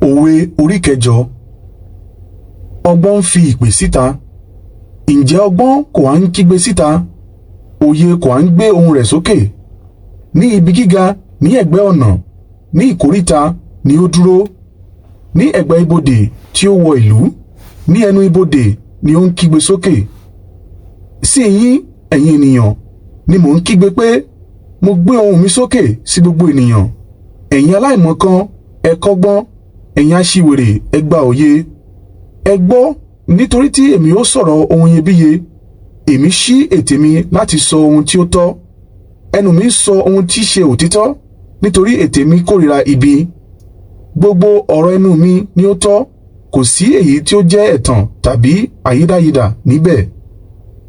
Òwe orí kẹjọ. Ọgbọ́n ń fi ìpè síta. Ǹjẹ́ ọgbọ́n kò ha ń kígbe síta? Òye kò ha ń gbé ohùn rẹ̀ sókè? Ní ibi gíga ní ẹ̀gbẹ́ ọ̀nà, ní ìkóríta ni ó dúró. Ní ẹ̀gbẹ́ ibodè tí ó wọ ìlú, ní ẹnu ibodè ni ó ń kígbe sókè. Sí yín, ẹ̀yin ènìyàn, ni mò ń kígbe pé, mo gbé ohùn mi sókè sí gbogbo ènìyàn. Ẹ̀yin aláìmọ̀kan, ẹ kọ́gbọ́n, ẹ̀yin aṣiwèrè, ẹ gba òye. Ẹ gbọ́, nítorí tí èmi ó sọ̀rọ̀ ohun iyebíye. Èmi ṣí ètè mi láti sọ ohun tí ó tọ́. Ẹnu mi ń sọ ohun tí ṣe òtítọ́, nítorí ètè mi kórìíra ibi. Gbogbo ọ̀rọ̀ ẹnu mi ni ó tọ́, kò sí èyí tí ó jẹ́ ẹ̀tàn tàbí àyídáyidà níbẹ̀.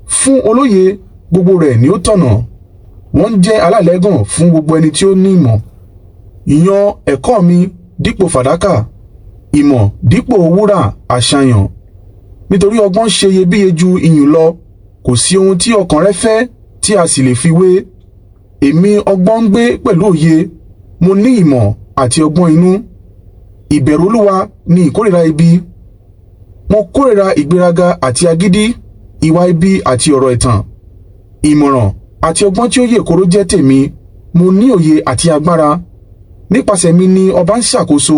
Fún olóye, gbogbo rẹ̀ ni ó tọ̀nà. Wọ́n ń jẹ́ aláìlẹ́gàn fún gbogbo ẹni tí ó ní ìmọ̀. Yan ẹ̀kọ́ mi dípò fàdákà, ìmọ̀ dípò wúrà àṣàyàn. Nítorí ọgbọ́n ṣe iyebíye ju iyùn lọ, kò sí ohun tí ọkàn rẹ fẹ́ tí a sì lè fi wé. Èmi ọgbọ́n ń gbé pẹ̀lú òye, mo ní ìmọ̀ àti ọgbọ́n inú. Ìbẹ̀rù Olúwa ni ìkórìíra ibi. Mo kórìíra ìgbéraga àti agídí, ìwà ibi àti ọ̀rọ̀ ẹ̀tàn. Ìmọ̀ràn àti ọgbọ́n tí ó yè kooro jẹ́ tèmi, mo ní òye àti agbára. Nípasẹ̀ mi ni ọba ń ṣàkóso,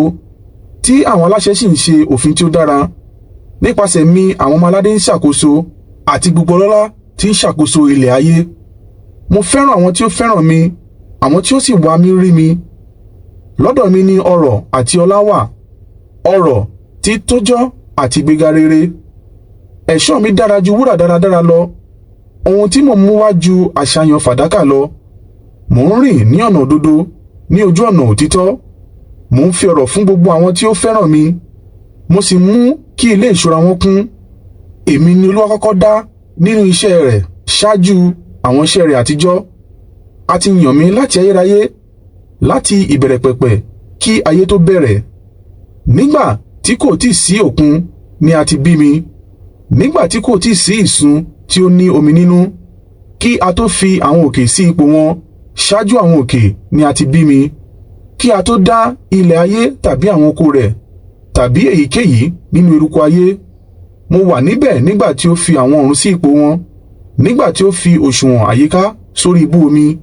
tí àwọn aláṣẹ sì ń ṣe òfin tí ó dára. Nípasẹ̀ mi àwọn ọmọ aládé ń ṣàkóso, àti gbogbo ọlọ́lá tí ń ṣàkóso ilẹ̀ ayé. Mo fẹ́ràn àwọn tí ó fẹ́ràn mi, àwọn tí ó sì wá mi rí mi. Lọ́dọ̀ mi ni ọrọ̀ àti ọlá wà, ọrọ̀ tí tójọ́ àti ìgbéga rere. Ẹ̀ṣọ́ mi dára ju wúrà dáradára lọ, ohun tí mò ń mú wá ju àṣàyàn fàdákà lọ. Mò ń rìn ní ọ̀nà òdodo, ní ojú ọ̀nà òtítọ́. Mò ń fi ọrọ̀ fún gbogbo àwọn tí ó fẹ́ràn mi, mo sì mú kí ilé ìṣúra wọn kún. Èmi ni Olúwa kọ́kọ́ dá nínú iṣẹ́ rẹ̀ ṣáájú àwọn iṣẹ́ rẹ̀ àtijọ́. A ti yàn mí láti ayérayé, láti ìbẹ̀rẹ̀ pẹ̀pẹ̀ kí ayé tó bẹ̀rẹ̀. Nígbà tí kò tíì sí òkun ni a ti bí mi, nígbà tí kò tíì sí ìsun tí ó ní omi nínú, kí a tó fi àwọn òkè sí ipò wọn, ṣáájú àwọn òkè ni a ti bí mi, kí a tó dá ilẹ̀ ayé tàbí àwọn oko rẹ̀, tàbí èyíkéyìí nínú eruku ayé. Mo wà níbẹ̀ nígbà tí ó fi àwọn ọ̀run sí ipò wọn, nígbà tí ó fi òṣùwọ̀n àyíká sórí ibú omi,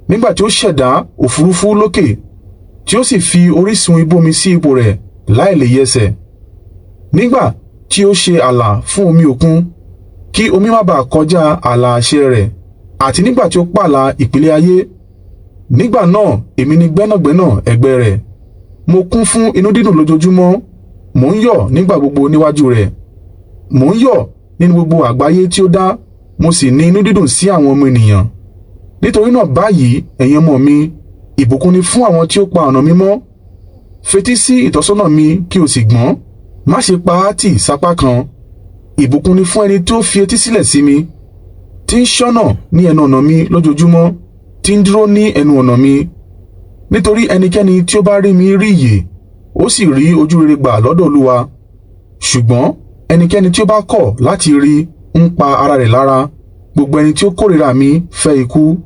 nígbà tí ó ṣẹ̀dá òfurufú lókè, tí ó sì fi orísun ibú omi sí ipò rẹ̀ láì lè yẹsẹ̀. Nígbà tí ó ṣe ààlà fún omi òkun, kí omi má bàa kọjá ààlà àṣẹ rẹ̀, àti nígbà tí ó pààlà ìpìlẹ̀ ayé. Nígbà náà èmi ni gbẹ́nàgbẹ́nà ẹ̀gbẹ́ rẹ̀. Mo kún fún inú dídùn lójoojúmọ́, mò ń yọ̀ nígbà gbogbo níwájú rẹ̀. Mò ń yọ̀ nínú gbogbo àgbáyé tí ó dá, mo sì ní inú dídùn sí àwọn ọmọ ènìyàn. Nítorí náà báyìí, ẹ̀yin ọmọ mi, ìbùkún ni fún àwọn tí ó pa ọ̀nà mi mọ́. Fetí sí ìtọ́sọ́nà mi kí o sì gbọ́n, má ṣe pa á tì sápá kan. Ìbùkún ni fún ẹni tí ó fi etí sílẹ̀ sí mi, tí ń ṣọ́nà ní ẹnu ọ̀nà mi lójoojúmọ́, tí ń dúró ní ẹnu ọ̀nà mi. Nítorí ẹnikẹ́ni tí ó bá rí mi rí ìyè, ó sì rí ojú rere gbà lọ́dọ̀ Olúwa. Ṣùgbọ́n ẹnikẹ́ni tí ó bá kọ̀ láti rí ń pa ara rẹ̀ lára. Gbogbo ẹni tí ó kórìíra mi fẹ́ ikú.